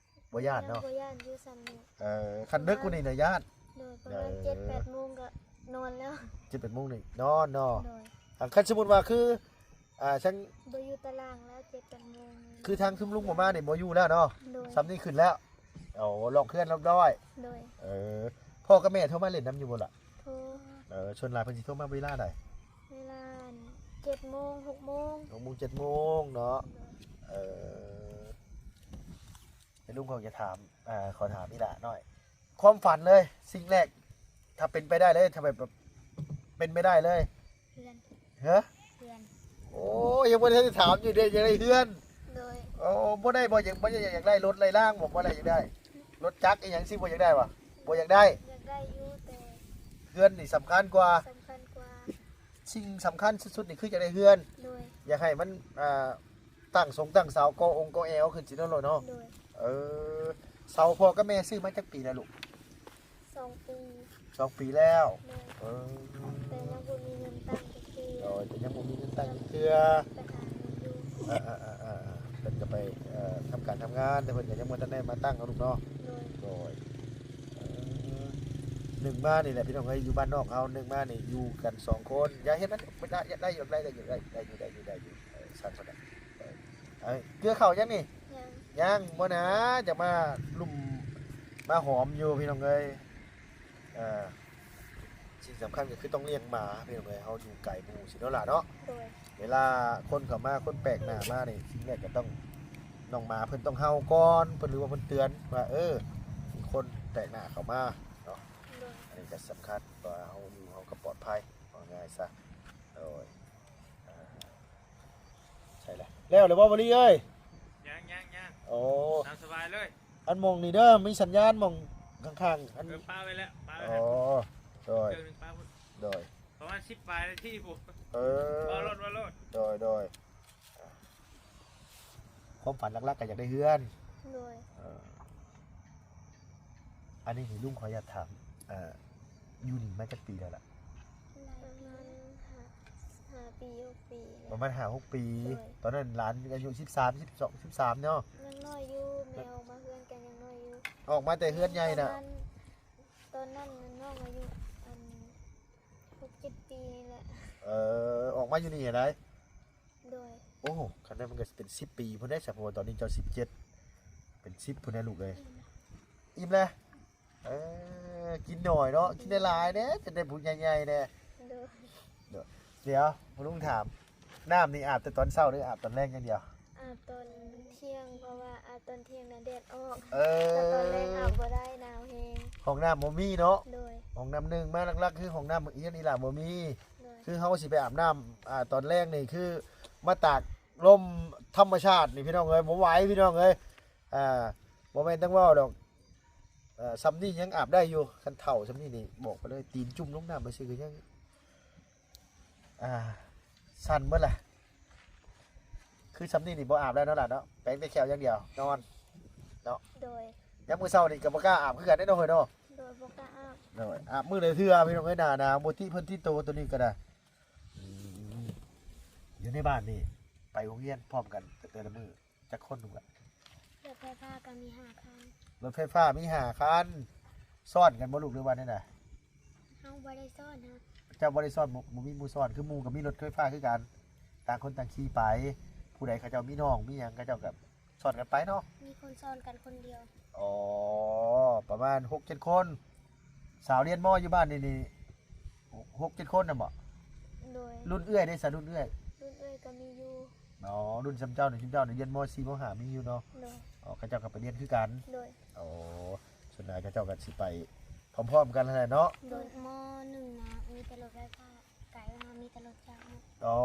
ບໍ່ຢ້ານເນາະ. ຍັງບໍ່ຢ້ານຢູ່ສ່ຳນີ້. ເອີ ຄັນເດິກກວ່ານີ້ນະຢ້ານ. ໂດຍ. ປະມານ ເອີ ເຈັດແປດໂມງກໍນອນແລ້ວ. ເຈັດແປດໂມງນີ້ນອນເນາະ. ໂດຍ. ອ່າ ຄັນສົມມຸດວ່າຄື ອ່າ ຈັ່ງ ບໍ່ຢູ່ຕາລາງແລ້ວ ເຈັດແປດໂມງ ຄືທາງຊຸມລຸງບໍ່ມານີ້ບໍ່ຢູ່ແລ້ວເນາະ. ໂດຍ. ສ່ຳນີ້ຂຶ້ນແລ້ວ. ໂອ້ ລອກເຮືອນລຽບຮ້ອຍ. ໂດຍ. ເອີ ພໍ່ກັບແມ່ໂທມາຫຼິ້ນນຳຢູ່ບໍ່ລະ? ໂທ. ເອີ ສ່ວນຫຼາຍເພິ່ນຊິໂທມາເວລາໃດ? ເວລາ ເຈັດໂມງ ຫົກໂມງ. ຫົກໂມງ ເຈັດໂມງເນາະ. ໂດຍ. ເອີ ແມ່ລຸງ ຂ້ອຍຢາກຖາມ ອ່າ ຂໍຖາມອີ່ຫຼ້າໜ້ອຍ ຄວາມຝັນເລີຍ ສິ່ງແລກ ຖ້າເປັນໄປໄດ້ເລີຍ ຖ້າແບບ ເປັນໄປໄດ້ເລີຍ. ເຮືອນ. ຮະ? ເຮືອນ. ໂອ້ຍ ຍັງບໍ່ໄດ້ຖາມຢູ່ເດ້ ຢາກໄດ້ເຮືອນ. ໂດຍ. ໂອ້ ບໍ່ໄດ້ບໍ່ ຢາກ ບໍ່ຢາກ ຢາກໄດ້ລົດໄລ່ລາງບໍ່? ບໍ່ໄດ້ຢາກໄດ້ລົດຈັກອີ່ຫຍັງຊີ້ ບໍ່ຢາກໄດ້ຫວາ? ບໍ່ຢາກໄດ້. ຢາກໄດ້ຢູ່ ແຕ່ເຮືອນນີ້ສຳຄັນກວ່າ. ສຳຄັນກວ່າ. ສິ່ງສຳຄັນສຸດໆນີ້ຄືຢາກໄດ້ເຮືອນ. ໂດຍ. ຢາກໃຫ້ມັນ ອ່າ ຕັ້ງສົງຕັ້ງເສົາ ກໍ່ອົງກໍ່ແອວຂຶ້ນຊີ້ເນາະ ໂລດເນາະ. ໂດຍ. ເອີ ເຊົາພໍ່ກັບແມ່ຊື້ມາຈັກປີແລ້ວລູກ? ສອງປີ. ສອງປີແລ້ວ. ໂດຍ. ເອີ ແຕ່ຍັງບໍ່ມີເງິນຕັ້ງຈັກເທື່ອ. ໂດຍ ແຕ່ຍັງບໍ່ມີເງິນຕັ້ງຈັກເທື່ອ. ໄປຫາເງິນຢູ່. ອ່າໆໆໆ ເພິ່ນກໍໄປ ເອີ ທຳການທຳງານ ແຕ່ເພິ່ນກໍຍັງບໍ່ທັນໄດ້ມາຕັ້ງເນາະລູກເນາະ. ໂດຍ ໂດຍ ເອີ ໜຶ່ງມານີ້ແຫຼະພີ່ນ້ອງເອີຍ ຢູ່ບ້ານນອກເຮົາ ໜຶ່ງມານີ້ຢູ່ກັນສອງຄົນ ຢ່າເຮັດນັ້ນ ໄດ້ ໄດ້ຢູ່ ໄດ້ຢູ່ ໄດ້ຢູ່ ໄດ້ຢູ່ ໄດ້ຢູ່ ເອີ ຊ່າງເພິ່ນ ເອີ ເກືອເຂົ້າຍັງນີ້? ຍັງ ຍັງບໍ່ນາ ຈະມາລຸ້ມມາຫອມຢູ່ພີ່ນ້ອງເອີຍ. ເອີ ສິ່ງສຳຄັນກໍຄືຕ້ອງລ້ຽງໝາພີ່ນ້ອງເອີຍ ເຮົາຢູ່ໄກໝູ່ຊີ້ເນາະຫຼ້າເນາະ. ໂດຍ ເວລາຄົນເຂົ້າມາ ຄົນແປກໜ້າມານີ້ ສິ່ງແລກກໍຕ້ອງ ນ້ອງໝາເພິ່ນຕ້ອງເຫົ່າກ່ອນ ເພິ່ນ ຫຼືວ່າເພິ່ນເຕືອນວ່າ ເອີ ມີຄົນແປກໜ້າເຂົ້າມາເນາະ. ໂດຍ ອັນນີ້ກໍສຳຄັນ ເພາະວ່າເຮົາຢູ່ເຮົາກໍປອດໄພ ເວົ້າງ່າຍຊະ. ໂດຍ ອ່າ ໃຊ່ແລ້ວ ແລ້ວແລ້ວບໍ່ ບໍລີເອີຍ? ຍັງໆໆ ໂອ້ ຕາມສະບາຍເລີຍ. ອັນໝ່ອງນີ້ເດີ ມີສັນຍານໝ່ອງຂ້າງໆ ອັນ ເອີ ປະໄວ້ແລ້ວ ປະໄວ້ ອໍ ແລ້ວ ໂດຍ ເຄື່ອງໜຶ່ງປະພຸ້ນ ໂດຍ ປະມານສິບປາຍນາທີພຸ້ນ. ເອີ ເວົ້າໂລດ ເວົ້າໂລດ ໂດຍ ໂດຍ ຄວາມຝັນຫຼັກໆ ກໍຢາກໄດ້ເຮືອນ. ໂດຍ ເອີ ອັນນີ້ນີ້ລຸງຂໍອະນຸຍາດຖາມ ເອີ ຢູ່ນີ້ມາຈັກປີແລ້ວລະ? ປະມານຫ້າ ຫ້າປີ ຫົກປີແລ້ວ ປະມານຫ້າຫົກປີ. ໂດຍ ຕອນນັ້ນຫຼານອາຍຸສິບສາມ ສິບສອງ ສິບສາມເນາະ ຍັງນ້ອຍຢູ່ ແມ່ອອກມາເຮືອນກໍຍັງນ້ອຍຢູ່. ອອກມາແຕ່ເຮືອນໃຫຍ່ນະ ປະມານ ຕອນນັ້ນນ້ອງອາຍຸ ອັນ ຫົກເຈັດປີນີ້ແຫຼະ. ເອີ ອອກມາຢູ່ນີ້ຫັ້ນໃດ? ໂດຍ ໂອ້ ຄັນນັ້ນມັນກໍຊິເປັນສິບປີພຸ້ນເດ້ ສະ ເພາະວ່າຕອນນີ້ເຈົ້າສິບເຈັດ ເປັນສິບພຸ້ນແຫຼະລູກເອີຍ. ອີ່ມແລ້ວ ເອີ ກິນໜ້ອຍເນາະ ກິນຫຼາຍໆແດ່ ຈະໄດ້ຜູ້ໃຫຍ່ໆແດ່. ໂດຍ ໂດຍ ດຽວ ລຸງຖາມ ນ້ຳນີ້ອາບແຕ່ຕອນເຊົ້າ ຫຼືອາບຕອນແລງຢ່າງດຽວ? ອາບຕອນທ່ຽງ ເພາະວ່າອາບຕອນທ່ຽງນະແດດອອກ. ເອີ ແຕ່ຕອນແລງອາບບໍ່ໄດ້ ໜາວແຮງ. ຫ້ອງນ້ຳບໍ່ມີເນາະ? ໂດຍ ຫ້ອງນ້ຳໜຶ່ງມາຫຼັກໆ ຄືຫ້ອງນ້ຳເຮືອນອີ່ຫຼ້າບໍ່ມີ. ໂດຍ ຄືເຮົາຊິໄປອາບນ້ຳ ອ່າ ຕອນແລງນີ້ ຄືມາຕາກລົມທຳມະຊາດນີ້ພີ່ນ້ອງເອີຍ ບໍ່ໄຫວພີ່ນ້ອງເອີຍ. ອ່າ ບໍ່ແມ່ນຕ້ອງເວົ້າດອກ ເອີ ຊ່ຳນີ້ຍັງອາບໄດ້ຢູ່ ຄັນເຖົ້າຊ່ຳນີ້ນີ້ບອກໄປເລີຍ ຕີນຈຸ່ມລົງນ້ຳໄປຊື່ກໍຍັງ ອ່າ ສັ່ນເບິດລະ. ຄືຊ່ຳນີ້ນີ້ບໍ່ອາບແລ້ວເນາະຫຼານເນາະ ແປງແຕ່ແຂ້ວຢ່າງດຽວ ນອນເນາະ. ໂດຍ ຍາມມື້ເຊົ້ານີ້ກໍບໍ່ກ້າອາບຄືກັນເດ້ເນາະເຮີຍເນາະ. ໂດຍ ບໍ່ກ້າອາບ. ໂດຍ ອາບມື້ລະເທື່ອພີ່ນ້ອງເອີຍ ໜ້າໜາວ ບໍ່ຕິເພິ່ນຕິໂຕໂຕນີ້ກໍໄດ້. ອືມ ຢູ່ໃນບ້ານນີ້ໄປໂຮງຮຽນພ້ອມກັນແຕ່ລະມື້ ຈັກຄົນລູກຫຼະ? ລົດໄຟຟ້າກໍມີຫ້າຄັນ. ລົດໄຟຟ້າມີຫ້າຄັນ ຊ້ອນກັນບໍ່ລູກ ຫຼືວ່າແນວໃດ? ເຮົາບໍ່ໄດ້ຊ້ອນ ເຮົາ ເຈົ້າບໍ່ໄດ້ຊ້ອນ ບໍ່ ບໍ່ມີໝູ່ຊ້ອນ ຄືໝູ່ກໍມີລົດໄຟຟ້າຄືກັນ ຕ່າງຄົນຕ່າງຂີ່ໄປ. ຜູ້ໃດເຂົາເຈົ້າມີນ້ອງມີຫຍັງ ເຂົາເຈົ້າກໍຊ້ອນກັນໄປເນາະ. ມີຄົນຊ້ອນກັນຄົນດຽວ. ອໍ ປະມານຫົກເຈັດຄົນ. ສາວຮຽນ ມ. ຢູ່ບ້ານນີ້ນີ້ ຫົກເຈັດຄົນນະບໍ? ໂດຍ. ລຸ້ນເອື້ອຍເດຊະ ລຸ້ນເອື້ອຍ? ລຸ້ນເອື້ອຍກໍມີຢູ່. ອໍ ລຸ້ນສ່ຳເຈົ້ານີ້ ຊຸມເຈົ້ານີ້ຮຽນ ມ. ສີ່ ມ. ຫ້າ ມີຢູ່ເນາະ. ໂດຍ. ອໍ ເຂົາເຈົ້າກໍໄປຮຽນຄືກັນ. ໂດຍ. ອໍ ສ່ວນຫຼາຍເຂົາເຈົ້າກໍຊິໄປພ້ອມໆກັນຫັ້ນແຫຼະເນາະ. ໂດຍ. ມ. ໜຶ່ງນະ ມີແຕ່ລົດໄຟຟ້າ ໄກເນາະ ມີແຕ່ລົດຈັກເນາະ. ອໍ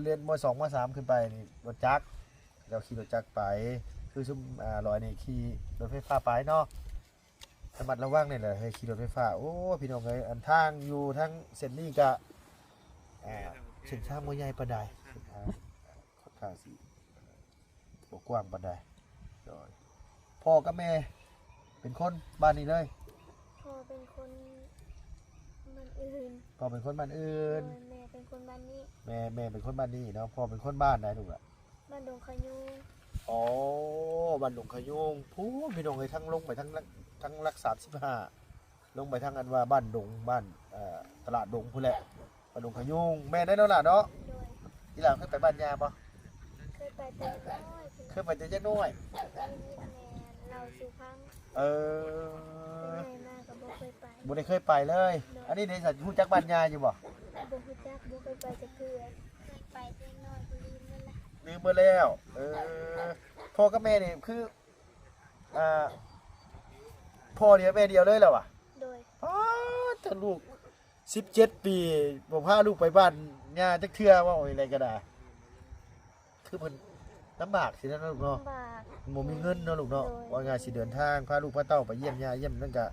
ຮຽນ ມ. ສອງ ມ. ສາມ ຂຶ້ນໄປນີ້ລົດຈັກ ເຂົາເຈົ້າຂີ່ລົດຈັກໄປ. ຄືຊຸມ ອາ ລອຍນີ້ຂີ່ລົດໄຟຟ້າໄປເນາະ. ລະມັດລະວັງນີ້ແຫຼະ ໃຫ້ຂີ່ລົດໄຟຟ້າ. ໂອ້ ພີ່ນ້ອງເອີຍ ອັນທາງຢູ່ທາງເສັ້ນນີ້ກະ ອ່າ ເສັ້ນທາງບໍ່ໃຫຍ່ປານໃດ ເສັ້ນທາງ ອ່າ ຄ່ອນຂ້າງຊິບໍ່ກວ້າງປານໃດ. ໂດຍ. ພໍ່ກັບແມ່ເປັນຄົນບ້ານນີ້ເລີຍ? ພໍ່ເປັນຄົນບ້ານອື່ນ. ພໍ່ເປັນຄົນບ້ານອື່ນ. ໂດຍ. ແມ່ເປັນຄົນບ້ານນີ້. ແມ່ ແມ່ເປັນຄົນບ້ານນີ້ເນາະ. ພໍ່ເປັນຄົນບ້ານໃດລູກລະ? ບ້ານດົງຂະຍູງ. ອໍ ບ້ານດົງຂະຍູງ ພູ້ນ ພີ່ນ້ອງເອີຍ ທັງລົງໄປທາງ ທາງຫຼັກສາມສິບຫ້າ ລົງໄປທາງອັນວ່າບ້ານດົງ ບ້ານ ເອີ ຕະຫຼາດດົງພຸ້ນແຫຼະ ບ້ານດົງຂະຍູງ. ແມ່ນແລ້ວເນາະຫຼານເນາະ? ໂດຍ. ອີຫຼາເຄີຍໄປບ້ານຍ່າບໍ່? ເຄີຍໄປແຕ່ນ້ອຍ. ເຄີຍໄປແຕ່ຍັງນ້ອຍ. ໄດ້ຍິນແມ່ເລົ່າສູ່ຟັງ. ເອີ ແຕ່ໃຫຍ່ມາກໍບໍ່ເຄີຍໄປ. ບໍ່ໄດ້ເຄີຍໄປເລີຍ. ໂດຍ. ອັນນີ້ເດ ຮູ້ຈັກບ້ານຍ່າຢູ່ບໍ່? ບໍ່ຮູ້ຈັກ ບໍ່ເຄີຍໄປຈັກເທື່ອ. ເຄີຍໄປແຕ່ນ້ອຍ ລືມໝົດລະ. ລືມໝົດແລ້ວ. ເອີ ພໍ່ກັບແມ່ນີ້ຄື ອ່າ ພໍ່ດຽວແມ່ດຽວເລີຍລະຫວາ? ໂດຍ. ປາດ ເຈົ້າລູກສິບເຈັດປີ ບໍ່ພາລູກໄປບ້ານຍ່າຈັກເທື່ອ ເວົ້າຈັ່ງໃດກໍໄດ້. ຄືເພິ່ນລຳບາກຊີ້ນະລູກເນາະ. ລຳບາກ. ບໍ່ມີເງິນເນາະລູກເນາະ. ໂດຍ. ວ່າງ່າຍຊິເດີນທາງ ພາລູກພາເຕົ້າໄປຢ້ຽມຍ່າຢ້ຽມນັ້ນກະ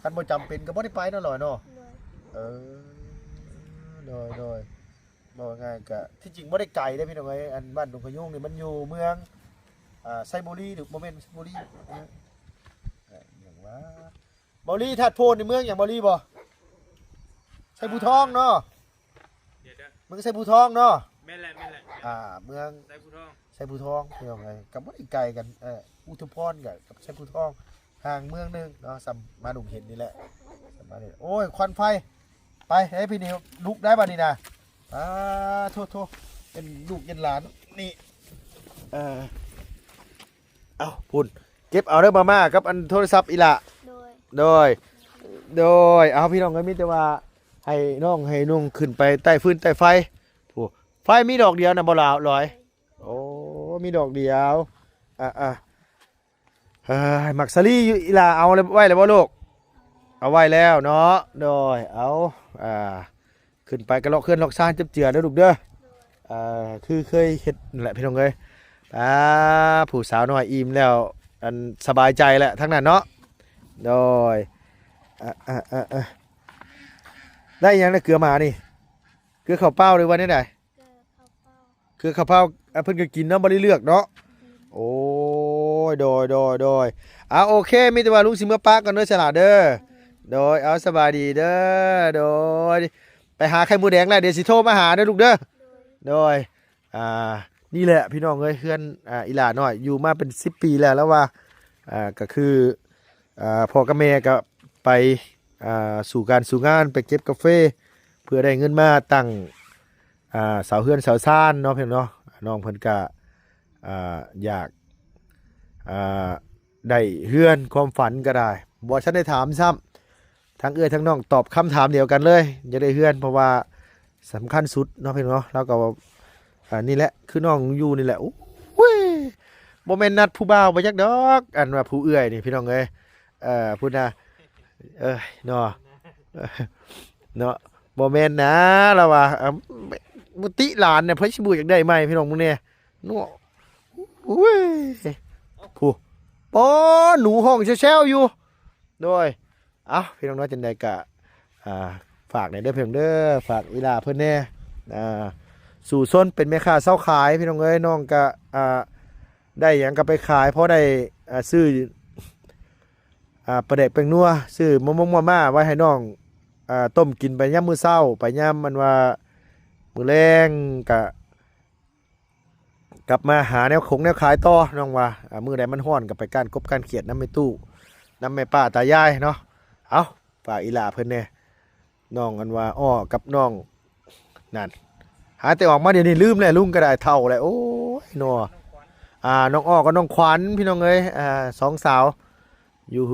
ຄັນບໍ່ຈຳເປັນກໍບໍ່ໄດ້ໄປເນາະຫຼອຍເນາະ. ໂດຍ. ເອີ ໂດຍ ໂດຍ. ເວົ້າງ່າຍກະ ທີ່ຈິງບໍ່ໄດ້ໄກເດ້ພີ່ນ້ອງເອີຍ ອັນບ້ານດົງຂະຍູງນີ້ມັນຢູ່ເມືອງ ອ່າ ໄຊບູລີ ຫຼືບໍ່ແມ່ນໄຊບູລີ ເອີ ຫຍັງວະ ເບົາລີ ທາດໂພນນີ້ເມືອງຫຍັງ ເບົາລີບໍ່? ໄຊພູທອງເນາະ. ດຽວໆ ເມືອງໄຊພູທອງເນາະ. ແມ່ນແຫຼະ ແມ່ນແຫຼະ. ອ່າ ເມືອງໄຊພູທອງ. ໄຊພູທອງ ພີ່ນ້ອງເອີຍ ກໍບໍ່ໄດ້ໄກກັນ ເອີ ອຸທຸມພອນກໍກັບໄຊພູທອງ ຫ່າງເມືອງໜຶ່ງເນາະ ສ່ຳມາດຸງເຫັນນີ້ແຫຼະ ສ່ຳມານີ້ ໂອ້ຍ ຄວັນໄຟ ໄປ ໃຫ້ພີ່ນິວລຸກໄດ້ບັດນີ້ນະ ອາ ໂທ້ໆ ເປັນລູກເປັນຫຼານນີ້ ເອີ ເອົາ ພຸ້ນ ເກັບເອົາເດີມາມ່າກັບອັນໂທລະສັບອີ່ຫຼ້າ ໂດຍ ໂດຍ ໂດຍ ເອົາ ພີ່ນ້ອງເອີຍ ມີແຕ່ວ່າໃຫ້ນ້ອງໃຫ້ນຸ່ງຂຶ້ນໄປໃຕ້ຟືນໃຕ້ໄຟ ໂອ້ ໄຟມີດອກດຽວນະບໍ່ຫຼາວຫຼອຍ ໂອ້ ມີດອກດຽວ ອາໆ ເອີ ໝາກສາລີຢູ່ ອີ່ຫຼ້າເອົາໄວ້ແລ້ວບໍ່ລູກ? ເອົາໄວ້ແລ້ວເນາະ ໂດຍ ເອົາ ອ່າ ຂຶ້ນໄປກະເລາະເຮືອນເລາະຊານຈັບເຈືອເດີລູກເດີ ເອີ ຄືເຄີຍເຮັດນັ້ນແຫຼະ ພີ່ນ້ອງເອີຍ ອາ ຜູ້ສາວນ້ອຍອີ່ມແລ້ວ ອັນສະບາຍໃຈແຫຼະທັງນັ້ນເນາະ ໂດຍ ອາ ອາ ອາ ອາ ໄດ້ຫຍັງນະເກືອໝານີ້? ເກືອເຂົ້າເປົ່າ ຫຼືວ່າແນວໃດ? ເກືອເຂົ້າເປົ່າ ເກືອເຂົ້າເປົ່າ ອາ ເພິ່ນກໍກິນເນາະ ບໍ່ໄດ້ເລືອກເນາະ ໂອ້ຍ ໂດຍ ໂດຍ ໂດຍ ອາ ໂອເຄ ມີແຕ່ວ່າລຸງຊິເມືອປະກ່ອນເດີສະຫຼາເດີ ໂດຍ ເອົາ ສະບາຍດີເດີ ໂດຍ ໄປຫາໄຂ່ມົດແດງແລ້ວ ດຽວຊິໂທມາຫາເດີລູກເດີ ໂດຍ ອ່າ ນີ້ແຫຼະພີ່ນ້ອງເອີຍ ເຮືອນ ອ່າ ອີ່ຫຼ້ານ້ອຍ ຢູ່ມາເປັນສິບປີແລ້ວ ລາວວ່າ ອ່າ ກໍຄື ອ່າ ພໍ່ກັບແມ່ກໍໄປ ອ່າ ສູ່ການສູ່ງານ ໄປເກັບກາເຟ ເພື່ອໄດ້ເງິນມາຕັ້ງ ອ່າ ເສົາເຮືອນເສົາຊານເນາະ ພີ່ນ້ອງເນາະ ນ້ອງເພິ່ນກະ ອ່າ ຢາກ ອ່າ ໄດ້ເຮືອນ ຄວາມຝັນກໍໄດ້ ບໍ່ທັນໄດ້ຖາມຊ້ຳ ທັງເອື້ອຍທັງນ້ອງຕອບຄຳຖາມດຽວກັນເລີຍ ຢາກໄດ້ເຮືອນ ເພາະວ່າສຳຄັນສຸດເນາະ ພີ່ນ້ອງເນາະ ລາວກໍວ່າ ອ່າ ນີ້ແຫຼະ ຄືນ້ອງຢູ່ນີ້ແຫຼະ ໂອ້ຍ ບໍ່ແມ່ນນັດຜູ້ບ່າວບໍ່ຈັກດອກ ອັນວ່າຜູ້ເອື້ອຍນີ້ ພີ່ນ້ອງເອີຍ ເອີ ພຸ້ນນະ ເອີຍ ເນາະ ເນາະ ບໍ່ແມ່ນນະ ລາວວ່າ ອາ ບໍ່ຕິຫຼານນະ ໃຜຊິບໍ່ຢາກໄດ້ໃໝ່ ພີ່ນ້ອງເບິ່ງແດ່ ເນາະ ໂອ້ຍ ຜູ້ ປໍ ໜູຮ້ອງແຊວໆຢູ່ ໂດຍ ເອົ້າ ພີ່ນ້ອງເນາະ ຈັ່ງໃດກະ ອ່າ ຝາກແດ່ເດີພີ່ນ້ອງເດີ ຝາກອີ່ຫຼ້າເພິ່ນແດ່ ອ່າ ສູ້ຊົນເປັນແມ່ຄ້າເຊົາຂາຍ ພີ່ນ້ອງເອີຍ ນ້ອງກະ ອ່າ ໄດ້ຫຍັງກໍໄປຂາຍ ພໍໄດ້ ອ່າ ຊື້ ອ່າ ປາແດກແປ້ງນົວ ຊື້ໝໍ່ມົງໝໍ່ມ້າໄວ້ໃຫ້ນ້ອງ ອ່າ ຕົ້ມກິນໄປຍາມມື້ເຊົ້າ ໄປຍາມ ອັນວ່າ ມື້ແລງກະ ກັບມາຫາແນວຂົງແນວຂາຍຕໍ່ ນ້ອງວ່າ ອາ ມື້ໃດມັນຮ້ອນກໍໄປກ້ານກົບກ້ານຂຽດນຳແມ່ຕູ້ ນຳແມ່ປ້າຕາຍາຍເນາະ ເອົ້າ ຝາກອີ່ຫຼ້າເພິ່ນແດ່ ນ້ອງ ອັນວ່າ ອໍ້ ກັບນ້ອງ ນັ້ນ ຫາແຕ່ອອກມາດຽວນີ້ລືມແລ້ວ ລຸງກໍໄດ້ເຖົ້າແລ້ວ ໂອ້ຍ ເນາະ ອ່າ ນ້ອງ ອໍ້ ກັບນ້ອງຂວັນ ພີ່ນ້ອງເອີຍ ອ່າ ສອງສາວ ຢູ່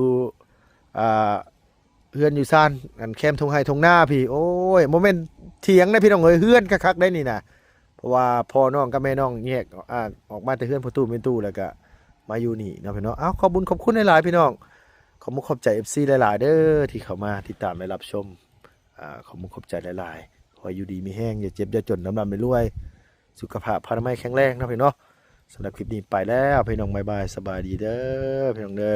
ອ່າ ເຮືອນຢູ່ຊານ ອັນແຄມທົ່ງໄຮ່ທົ່ງນາພີ້ ໂອ້ຍ ບໍ່ແມ່ນຖຽງເດ້ພີ່ນ້ອງເອີຍ ເຮືອນຄັກໆໄດ໋ນີ້ນະ ເພາະວ່າພໍ່ນ້ອງກັບແມ່ນ້ອງແຍກ ອາ ອອກມາແຕ່ເຮືອນພໍ່ຕູ້ແມ່ຕູ້ ແລ້ວກະມາຢູ່ນີ້ເນາະພີ່ນ້ອງ. ເອົ້າ ຂອບບຸນຂອບຄຸນຫຼາຍໆພີ່ນ້ອງ ຂອບມຸກຂອບໃຈເອັຟຊີຫຼາຍໆເດີ ທີ່ເຂົ້າມາຕິດຕາມ ແລະ ຮັບຊົມ ອາ ຂອບມຸກຂອບໃຈຫຼາຍໆ ຂໍໃຫ້ຢູ່ດີມີແຮງ ຢ່າເຈັບຢ່າຈົນ ລ່ຳໆລວຍໆ ສຸຂະພາບພະນາໄມແຂງແຮງເນາະພີ່ນ້ອງເນາະ. ສຳລັບຄລິບນີ້ໄປແລ້ວພີ່ນ້ອງ ບາຍບາຍ ສະບາຍດີເດີພີ່ນ້ອງເດີ.